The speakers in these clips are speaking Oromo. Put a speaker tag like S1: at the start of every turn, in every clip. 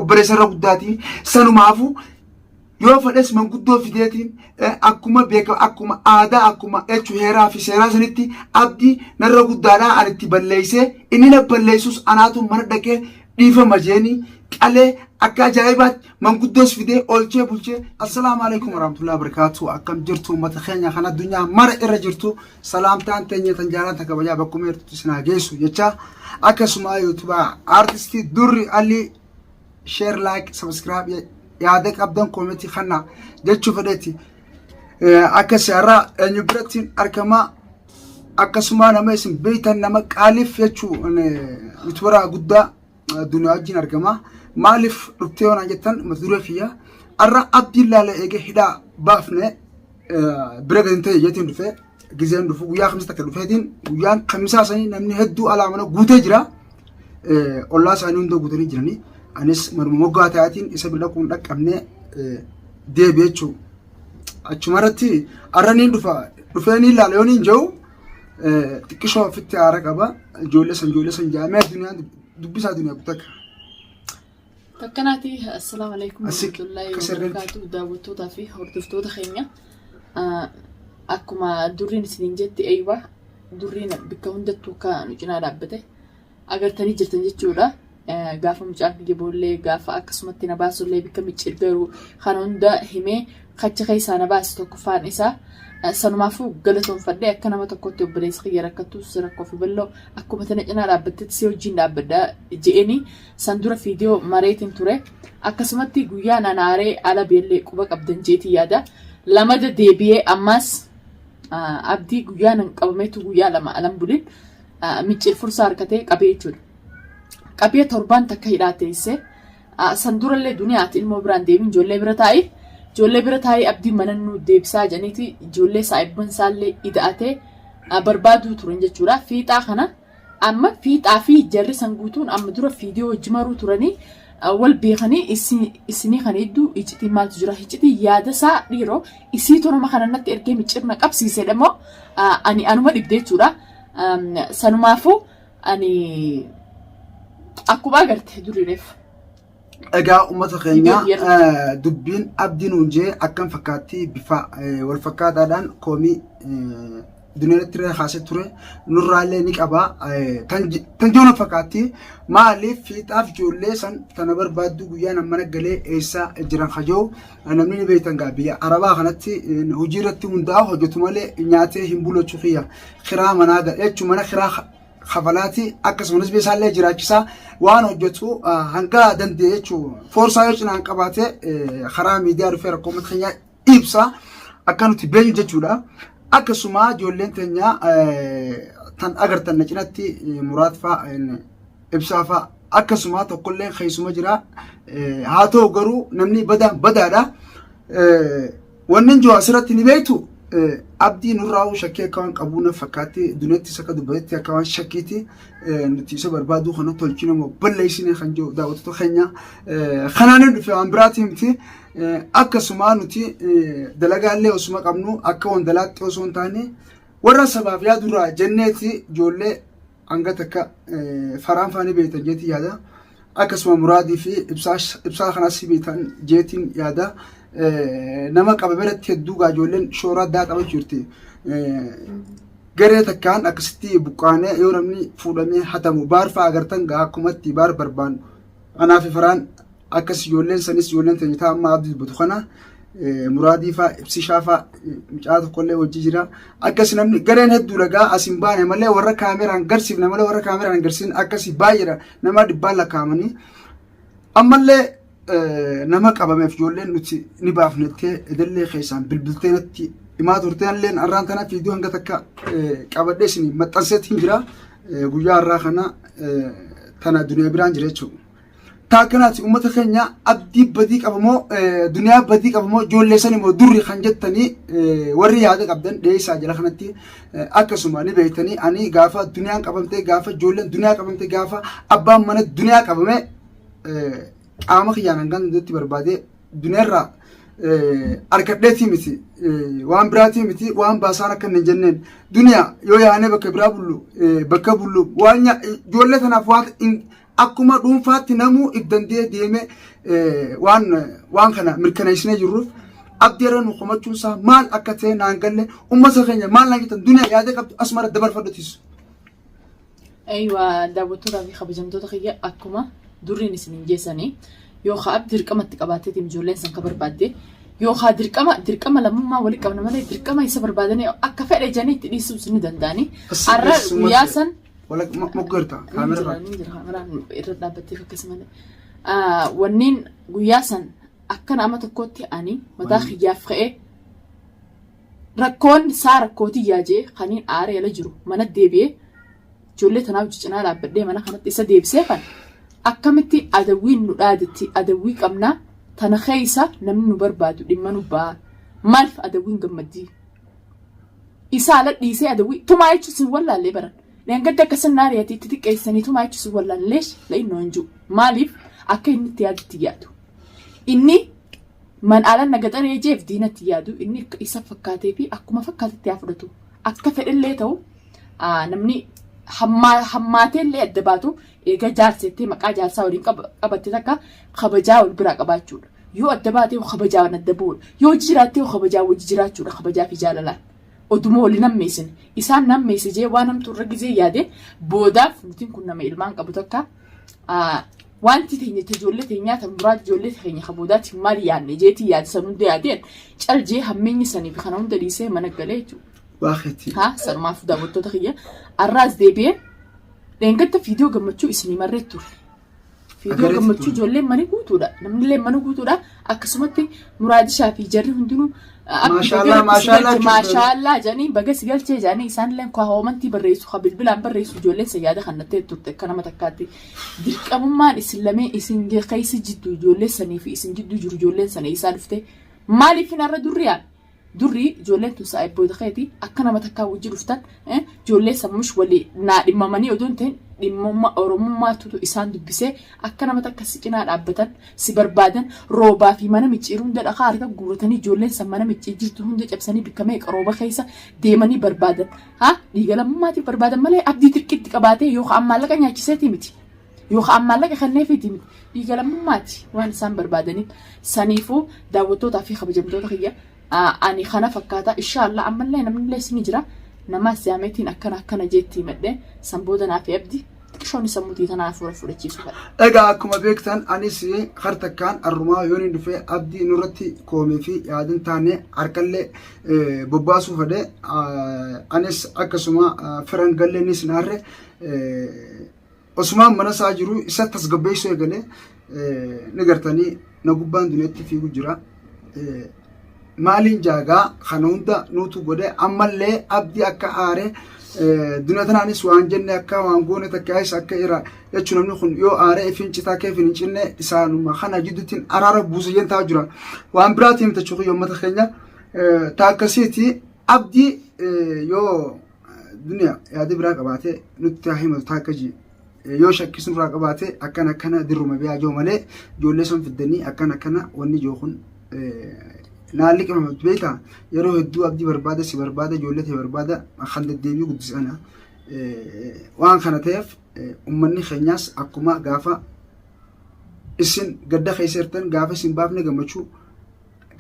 S1: Obboleessa irra guddaati. Sanumaafuu yoo fedhes manguddoo fideetiin akkuma beeka akkuma aadaa akkuma jechu heeraa fi seeraa sanitti abdii narra guddaadhaa ani itti balleessee inni na balleessus anaatu mana dhaqee dhiifama jeeni qalee akka ajaa'ibaatti manguddoos fidee olchee bulchee. Assalaamu alaikum warahmatullahi wabarakatuh. Akkam jirtu uummata keenya kan addunyaa mara irra jirtu? Salaamtaan teenya tan jaalata kabajaa bakkuma jirtutti isin haa geessu jecha, akkasuma yuutubaa aartistii Durri Alii share, like, subscribe, yaada qabdan koomentii kanna jechuu fedheeti. Akkas har'a eenyu biratti argama? Akkasuma nama isin beektan, nama qaaliif jechuu, yuutubaraa guddaa duniyaa wajjin argama. Maaliif dhuftee yoo naan jettan, mata duree kiyya har'a Abdiin laala eegee hidhaa baafne bira gadi ta'e jeetiin dhufe. Gizeen dhufu guyyaa Kamisa takka dhufeetiin, guyyaan Kamisaa sanii namni hedduu alaa mana guutee jira. Ollaa isaanii hunda guutanii jiranii. Anis manuma moggaa ta'atiin isa bira dhaquun dhaqqabnee deebi'e jechuudha. Achuma irratti har'a niin dhufa, dhufee niin laala yoo niin jiru, xiqqishoo ofitti aara qaba. Ijoollee san jaamee duniyaan dubbisaa duniyaa kutakka.
S2: Takkanaati, assalaamu alaikum warahmatullahi wabarakaatu. Daawwattootaa fi hordoftoota keenya, akkuma Durriin isiniin jetti, eeywa, Durriin bakka hundattuu akka nu cinaa dhaabbate agartanii jirtan jechuudha. Gaafa mucaan kiyya boollee, gaafa akkasumatti na baasullee, bikka micciir garuu kana hunda himee kacha keessaa na baase tokkoffaan isaa. Sanumaafuu galatoonfadhee, akka nama tokkotti obboleessa kiyya rakkattus rakkoo fi bal'oo akkuma tana cinaa dhaabbattetti si wajjin dhaabbadha je'eenii san dura fiidiyoo mareetiin ture. Akkasumatti guyyaa nanaaree ala beellee quba qabdan jeetii yaada. Lamada deebi'ee ammaas Abdii guyyaa nan qabameetu guyyaa 2 alan bulin micciir fursaa harkatee qabee jechuudha. Qabee torbaan takka hidhaa teessee, san durallee duniyaati ilmoo biraan deemin, ijoollee bira taa'i. Ijoollee bira taa'ee Abdiin mana nu deebisaa jedhaniiti ijoollee saahibban isaallee ida'atee barbaaduu turan jechuudha. Fiixaa kana amma fiixaa fi jarri san guutuun amma dura fiidiyoo hojii maruu turanii wal beekanii. Isinii kana hedduu iccitiin maaltu jira? Iccitiin yaada isaa dhiiroo isiitu nama kana natti ergee micciirna qabsiisedha moo ani anuma dhibde jechuudha. Sanumaafuu ani akkuma agarte duriireef.
S1: Egaa uummata keenya, dubbiin Abdii nuun jee akkam fakkaatti? Bifa wal fakkaataadhaan koomii duniyaatti irra kaasee ture nurraallee ni qaba. Tan jiru fakkaatti. Maaliif fiixaaf ijoollee san tana barbaaddu guyyaan mana galee eessa jiran kajoo namni ni beektan gaa. Biyya Arabaa kanatti hojii irratti hundaa'u hojjetu malee nyaatee hin bulachuu kiyya kiraa manaa jechuun mana kiraa kafalaati, akkasumas isaallee jiraachisaa waan hojjetu hanga danda'e jechuun foorsaa yoo cinaan qabaate karaa miidiyaa dhufee rakkoo uummata keenyaa ibsa akka nuti beeknu jechuudha. Akkasuma ijoolleen teenya tan agartan na cinatti Muraad fa'aa, Ibsaa fa'aa, akkasuma tokkollee keessuma jira. Haa ta'u garuu namni badaan badaadha. Wanni jiru asirratti ni beektu, Abdii nurraa shakkii akka waan qabuu na fakkaatti. Duneettis akka dubbatetti akka waan shakkiiti nuti isa barbaaduu kana tolchine moo balleessine kan jiru daawwattoota keenya kanaan hin dhufe, waan biraatii miti. Akkasuma nuti dalagaallee osuma qabnu akka wandalaatti osoo hin taane warra sabaaf yaadurraa jenneeti ijoollee hanga takka faraan faanii beektan jeetiin yaada. Akkasuma Muraadii fi Ibsaa kanas beektan jeetiin yaada. Nama qabame irratti hedduu gaa ijoolleen shoora addaa taphachuu jirti. Garee takkaan akkasitti buqqaanee yoo namni fuudhamee hatamu baar fa'aa agartan gaa akkumatti baar barbaannu. Anaa fi Faraan akkas, ijoolleen sanis ijoolleen teenya ta'a. Amma Abdii dubbatu kana Muraadii fa'aa, Ibsishaa fa'aa, mucaa tokkollee hojii jira. Akkas namni gareen hedduu ragaa as hin baane malee, warra kaameraan garsiifne malee, warra kaameraan hin garsiifne akkasii baay'eedha, nama dhibbaan lakkaa'amanii. Ammallee nama qabameef ijoolleen nuti ni baafnettee edallee keessaan bilbiltee natti himaa turte. Illee har'aan tana fiiduu hanga takka qabadhee isin maxxanseetiin jira. Guyyaa har'aa kana tana duniyaa biraan jira jechuudha. Taakkanaati uummata keenya, Abdii badii qabamoo, duniyaa badii qabamoo, ijoollee san immoo Durri kan jettanii warri yaada qabdan dhiyeessaa jala kanatti. Akkasuma ni beektanii, ani gaafa duniyaan qabamte, gaafa ijoolleen duniyaa qabamte, gaafa abbaan mana duniyaa qabame, qaama kiyyaan hangaan danda'utti barbaade duniyaarraa argadheetii miti, waan biraatii miti, waan baasaan akka hin jenneen duniyaa yoo yaanee bakka biraa bullu, bakka bullu waan ijoollee tanaaf waan Akkuma dhuunfaatti namuu if danda'ee deemee waan waan kana mirkaneessinee jirruuf abdii irra nu komachuun isaa maal akka ta'e naan galle uummata keenya maal naan jettan duniyaa yaada qabdu asuma irra dabarfadhutis.
S2: Aywa daawwattootaa fi kabajamtoota kiyya akkuma durriin isin hin geessanii yookaan abdi dirqama itti qabaatteetiin ijoolleen san ka barbaadde yookaan dirqama dirqama lammummaa walitti qabna malee dirqama isa barbaadanii akka fedhe jedhanii itti dhiisuus ni danda'anii. Har'a guyyaa san
S1: Wala moggeerta kaameraa.
S2: Ni jira kaameraan irra dhaabbatteef akkas malee. Wanneen guyyaa san akka nama tokkotti ani mataa kiyyaaf ka'ee rakkoon isaa rakkoo tiyyaa jee kaniin aaree ala jiru mana deebi'ee ijoollee tanaaf cinaa dhaabbadhee mana kanatti isa deebisee kan akkamitti adawwiin nu dhaadatti adawwii qabnaa tana keessa namni nu barbaadu dhimma nu ba'a maaliif adawwiin gammaddii Isa ala dhiisee adawwii tumaa jechuun sin wallaallee baran. Dheengadda akka sin naariyatii itti xiqqeessanii tumaa jechuun sin wallaallee la'innoo hin jiru. Maaliif akka inni itti yaadu itti yaadu. Inni man ala na gaxaree jeef diina itti yaadu inni akka isa fakkaatee fi akkuma fakkaatetti haa fudhatu. Akka fedhellee ta'u namni hammaateellee adda baatu eega jaarsettee maqaa jaarsaa waliin qabatte takka kabajaa wal biraa qabaachuudha. Yoo adda baatee kabajaan adda bu'uudha. Yoo hojii jiraattee kabajaa wajji jiraachuudha kabajaa fi jaalalaan. Oduma wali nammeessine. Isaan nammeesse jee waan hamtuu irra gizee yaade boodaaf nutiin kun nama ilmaan qabu takka wanti teenya ijoollee teenyaa tan muraati ijoollee teenya ka boodaati maal yaadne jeetii yaade san hunda yaadeen cal jee hammeenyi sanii fi kana hunda dhiisee mana galee jechuudha.
S1: Waaqetti.
S2: Haa sanumaaf daawwattoota kiyya arraas deebi'ee dheengadda viidiyoo gammachuu isinii marree ture. Viidiyoo
S1: Agareetti
S2: gammachuu
S1: ture.
S2: ijoolleen mana guutuudha. Namni illee mana guutuudha. Akkasumatti muraadishaa fi jarri hundinuu abdi baga
S1: Maashaallah
S2: rabbi si
S1: maashaallah
S2: galche
S1: jechuudha.
S2: maashaallaa jedhanii baga si galchee jedhanii isaan illee kwa hoomantii barreessu ka bilbilaan barreessu ijoolleen san yaada kan nattee turte akka nama takkaatti. Dirqamummaan isin lamee isin keessa jidduu ijoollee sanii fi isin jidduu jiru ijoolleen sana isaa dhufte maaliif hin har'a durriyaan Durri ijoolleen tun saahibboota keeti akka nama takkaa wajji dhuftan ijoollee sammush walii naa dhimmamanii odoo hin ta'in dhimmummaa oromummaatutu isaan dubbisee akka nama takka si cinaa dhaabbatan si barbaadan roobaa fi mana micciiru hunda dhakaa harka guuratanii ijoolleen san mana micciir jirtu hunda cabsanii bikka meeqa rooba keessa deemanii barbaadan haa dhiiga lammummaatiif barbaadan malee abdii dirqitti qabaatee yookaan maallaqa nyaachiseetii miti. Yookaan maallaqa kenneefiiti miti. Dhiiga lammummaati waan isaan barbaadaniif. Saniifuu daawwattootaa fi kabajamtoota kiyya ani kana fakkaata. Inshaallah ammallee namnillee isin jira. Namaas yaameetiin akkana akkana jeetti himadhe. San booda naa fi abdi xiqishoon sammuutii tanaa hafuura fudhachiisu fedha.
S1: Egaa akkuma beektan anis har takkaan arrumaa yoon hin dhufee abdii nurratti koomee fi yaadin taane harkallee bobbaasuu fedhe anis akkasuma firan galleenis naarre Osumaan mana isaa jiru isa tasgabbeessuu eegale ni gartanii na gubbaan duneetti fiigu jira. Maaliin jaagaa kana hunda nuutu godhe ammallee abdii akka aare duniyaa tanaanis waan jenne akka waan goone takkaayis akka ira jechuun namni kun yoo aare ifin citaa kee ifin hin cinne isaanuma kana jidduutiin araara buuse jeen ta'aa jira. Waan biraatiin miti jechuun uummata keenya taakkasiiti abdii yoo Duniya yaada biraa qabaate nutti haa himatu taakka ji yoo shakkis nurraa qabaate akkana akkana dirruma biyaa joo malee ijoollee san fiddanii akkana akkana wanni joo kun naan liqimamtu beektaa yeroo hedduu abdii barbaada si barbaada ijoollee ta'e barbaada kan deddeebii guddisana waan kana ta'eef ummanni keenyaas akkuma gaafa isin gadda keessa jirtan gaafa isin baafne gammachuu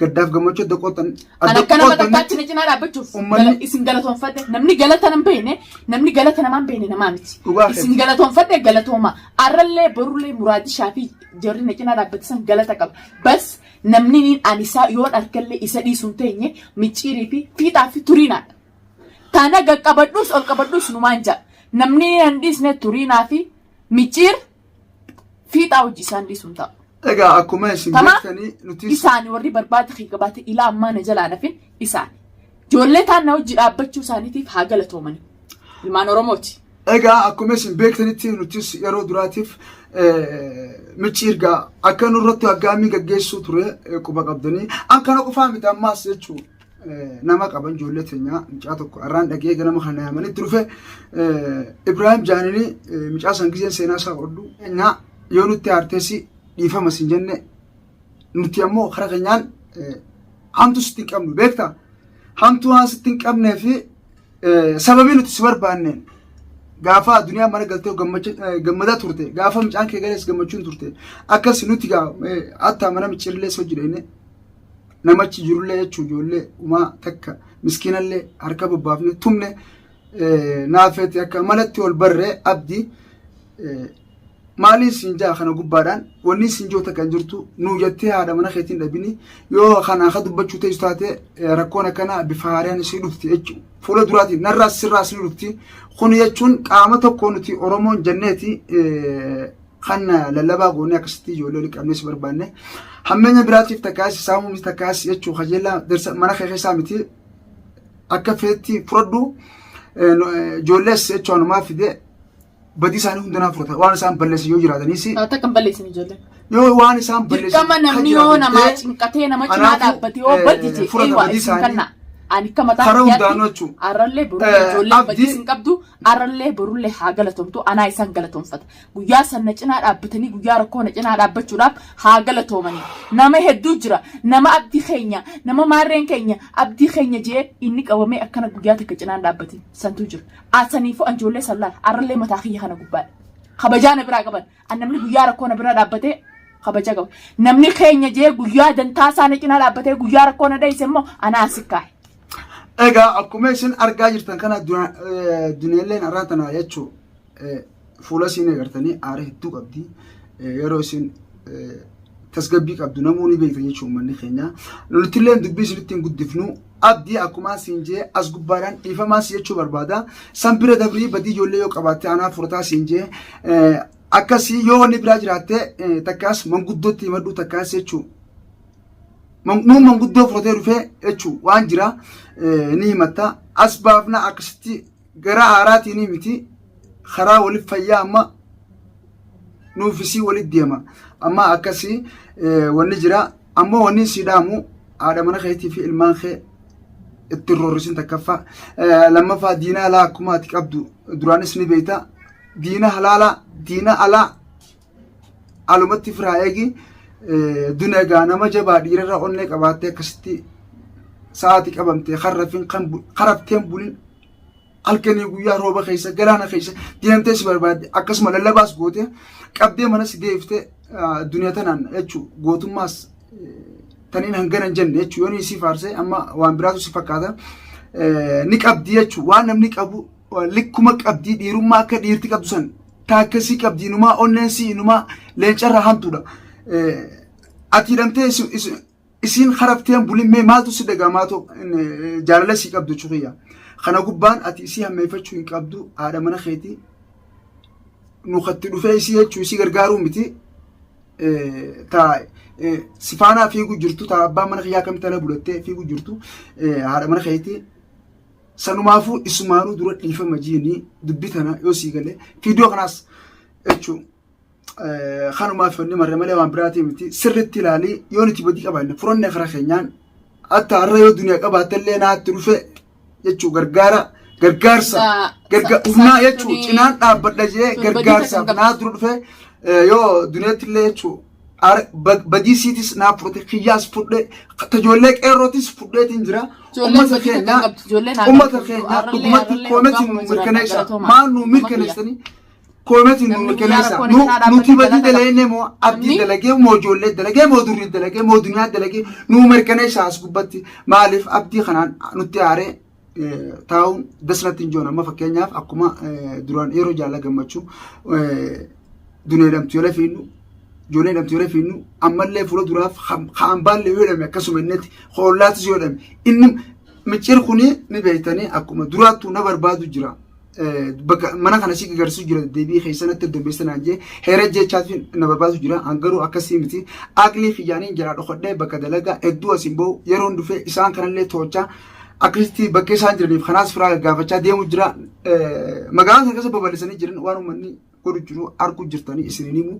S1: gaddaaf gammachuu adda qoottan
S2: An
S1: adda
S2: akka nama
S1: qoottan
S2: takkaatti na cinaa dhaabbachuuf
S1: Uummanni-
S2: isin galatoonfadhe namni galata nan beekne namni galata namaan beekne namaa miti.
S1: Dhugaa keeti.
S2: Isin galatoonfadhe galatooma. Arrallee borullee muraadishaa fi jarri na cinaa dhaabbate san galata qaba. Bas namni niin ani isaa yoon argallee isa dhiisu hin teenye micciirii fi fiixaa fi turiinaadha. Tana gaqqabadhus ol qabadhus numaan ja'a. Namni niin an dhiisne turiinaa fi micciir fiixaa hojii isaan dhiisu hin ta'u.
S1: Egaa akkuma isin
S2: Tama
S1: beektanii nutis
S2: isaani warri barbaada kee qabaate ilaa ammaa na jalaa nafin isaani. Ijoollee taan na hojii dhaabbachuu isaaniitiif haa galatoomani. Ilmaan Oromooti.
S1: Egaa akkuma isin beektanitti nutis yeroo duraatiif micciirgaa akka nurratti aggaammii gaggeessuu ture quba qabdanii an kana qofaa miti ammaas jechuu nama qaban ijoollee teenyaa mucaa tokko arraan dhagee ganama kana yaamanitti dhufe Ibraahim Jaanini mucaa san gizeen seenaa isaa hodhu keenyaa yoo nutti aarteessi dhiifama sin jenne nuti ammoo kara keenyaan hamtu sitti hin qabnu beektaa hamtu waan sitti hin qabnee fi sababii nuti si barbaanneen Gaafa duniyaa mana galtee gammadaa turte. Gaafa mucaan kee galees gammachuun turte. Akkas nuti gaa hatta mana micciirrillee si hojii dhayne namachi jirullee jechuun ijoollee umaa takka miskiinallee harka bobbaafne tumne naafeeti akka malatti ol barree abdii maaliin siin jaa kana gubbaadhaan wanni siin jiru takka hin jirtu nuu jettee haadha mana keetiin dhabini yoo kana akka dubbachuu teessu taate rakkoon akkanaa bifa haaraan isii dhufti jechuudha. Fuula duraatiin narraas sirraas ni dhufti. Kun jechuun qaama tokko nuti Oromoon jenneeti kan lallabaa goonee akkasitti ijoollee olii qabnee si barbaanne. Hammeenya biraatiif takkaas saamuu miti takkaas jechuu kajeellaa dirsa mana kee keessaa miti akka feetti fudhadhu ijoollees jechuu anumaa fide badii isaanii hunda naa fudhata waan isaan balleessan yoo jiraataniis
S2: Taata kan balleessin ijoolleen.
S1: Yoo waan isaan balleessan
S2: Dirqama namni yoo namaa cinqatee nama cinaa
S1: Kanaafuu,
S2: dhaabbate yoo baddi jee
S1: fudhata
S2: eewaa
S1: badii
S2: isin
S1: isaanii.
S2: kanna. Ani akka mataa
S1: Karaa
S2: kiyyaatti
S1: hundaanuu jechuun.
S2: arrallee borullee ijoolleen
S1: Abdii-
S2: badii isin qabdu arrallee borullee haa galatomtu anaa isaan galatomfata. Guyyaa san na cinaa dhaabbatanii guyyaa rakkoo na cinaa dhaabbachuudhaaf haa galatoomanii. Nama hedduu jira nama abdii keenya nama maarreen keenya abdii keenya jee inni qabamee akkana guyyaa takka cinaan dhaabbatin santuu jira. Saniifuu an ijoollee san laal arrallee mataa kiyya kana gubbaadha. Kabajaa na biraa qaban. An namni guyyaa rakkoo na bira dhaabbatee kabaja qaba. Namni keenya jee guyyaa dantaa isaa na cinaa dhaabbatee guyyaa rakkoo na dheeyse immoo anaa si kaa'e.
S1: Egaa akkuma isin argaa jirtan kana duneelleen arraa tana jechuu fuula isiin agartanii aara hedduu qabdi. Yeroo isin tasgabbii qabdu namuu ni beekta jechuun uummanni keenya. Nutillee dubbii isinitti hin guddifnu. Abdii akkumaa siin jee as gubbaadhaan dhiifamaa si jechuu barbaada. San bira dabrii badii ijoollee yoo qabaatte anaa furataa siin jee akkasii yoo wanni biraa jiraatte takkaas manguddootti himadhu takkaas jechuu. Nuun manguddoo furatee dhufee jechuu waan jira ni himatta. As baafna akkasitti gara haaraatiin miti karaa waliif fayyaa amma nuuf isii walitti deema. Amma akkasii wanni jira. Ammoo wanni sii dhaamu haadha mana keetii fi ilmaan kee itti hin roorrisin takkaffaa. Lammaffaa diina alaa akkuma ati qabdu duraanis ni beekta. Diina halaalaa diina alaa alumatti firaa eegi. Duna egaa nama jabaa dhiirarra onnee qabaattee akkasitti sa'aati qabamtee karrafin kan karafteen bulin halkanii guyyaa rooba keessa galaana keessa deemtee si barbaadde akkasuma lallabaas goote qabdee mana si deebiftee duniyaa tanaan jechuu gootummaas taniin hangana hin jenne jechuu yoon si faarsee amma waan biraatu si fakkaata ni qabdi jechuu waan namni qabu likkuma qabdii dhiirummaa akka dhiirti qabdu san taakkasii qabdi inumaa onneen si inumaa leencarraa hamtuudha ati hidhamtee isiin harafteen bulin mee maaltu si dhagamaatu jaalala sii qabdu jechuu kiyya. Kana gubbaan ati isii hammeeffachuu hin qabdu haadha mana keetii nu katti dhufee isii jechuu isii gargaaruu miti ta si faanaa fiiguu jirtu ta abbaan mana kiyyaa akkamitti ala bulattee fiiguu jirtu haadha mana keetii sanumaafuu isumaanuu dura dhiifama jiini dubbi tana yoo sii galee viidiyoo kanaas jechuu kanumaaf wanni marre malee waan biraatii miti sirritti ilaalii yoo nuti badii qabaanne furanne kara keenyaan hatta har'a yoo duniyaa qabaatte illee naatti dhufe jechuu gargaara gargaarsa humnaa jechuu cinaan dhaabbadha jee gargaarsaaf naa dura dhufe yoo duniyaatti illee jechuu badii siitis naa fudhate kiyyaas fudhe tajoollee qeerrootis fudheetiin jira ummata keenya ummata keenya dhugumatti koometiin nu mirkaneessa maal nu mirkaneessanii Koometii nu
S2: Namni guyyaa
S1: mirkaneessa.
S2: rakkoon
S1: Nu
S2: isaa
S1: nuti
S2: dhaabbate
S1: badii
S2: galata qaba.
S1: dalagne moo abdii
S2: Namni
S1: dalagee moo ijoollee dalagee moo durrii dalagee moo duniyaa dalagee nu mirkaneessa as gubbatti maaliif abdii kanaan nutti aaree taa'uun dasnatti hin joon amma fakkeenyaaf akkuma duraan yeroo jaala gammachuu duniyaa jedhamtu yoo lafiinnu ijoollee jedhamtu yoo lafiinnu ammallee fuula duraaf kaan baallee yoo jedhame akkasuma innetti hoollaatis yoo jedhame inni micciir kuni ni beektanii akkuma duraattuu na barbaadu jira. Bakka mana kana si garsiisu jira deebii keessa natti heddummeessa naan jee heera jechaatu na barbaasu jira an garuu akkasii miti aqlii kiyyaaniin jalaa dhokodhee bakka dalagaa hedduu asiin bahu yeroon dhufee isaan kanallee toochaa akkasitti bakka isaan jiraniif kanaas firaa gaggaafachaa deemu jira magaalaa sana keessa babal'isanii jiran waan uummanni godhu jiru argu jirtanii isiniin himu.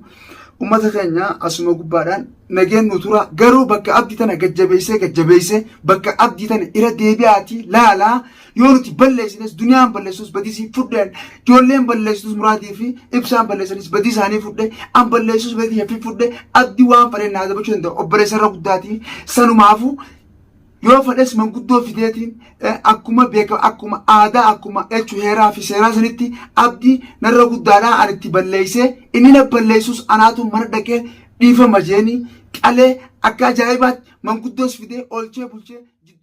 S1: Uummata keenya asuma gubbaadhaan nageen nu tura garuu bakka abdii tana gajjabeessee gajjabeessee bakka abdii tana irra deebi'aatii laalaa yoo nuti balleessines duniyaan balleessus badiisii fudheen ijoolleen balleessitus muraadii fi ibsaan balleessanis badii isaanii fudhe an balleessus badii hafi fudhe abdii waan fedhe naa dabachuu danda'a obboleessa irra guddaatii sanumaafuu Yoo fedhes manguddoo fideetiin akkuma beeka akkuma aadaa akkuma jechu heeraa fi seeraa sanitti abdii narra guddaadhaa ani itti balleessee inni na balleessus anaatu mana dhaqee dhiifama jeeni qalee akka ajaa'ibaatti manguddoos fidee oolchee bulchee jidduu.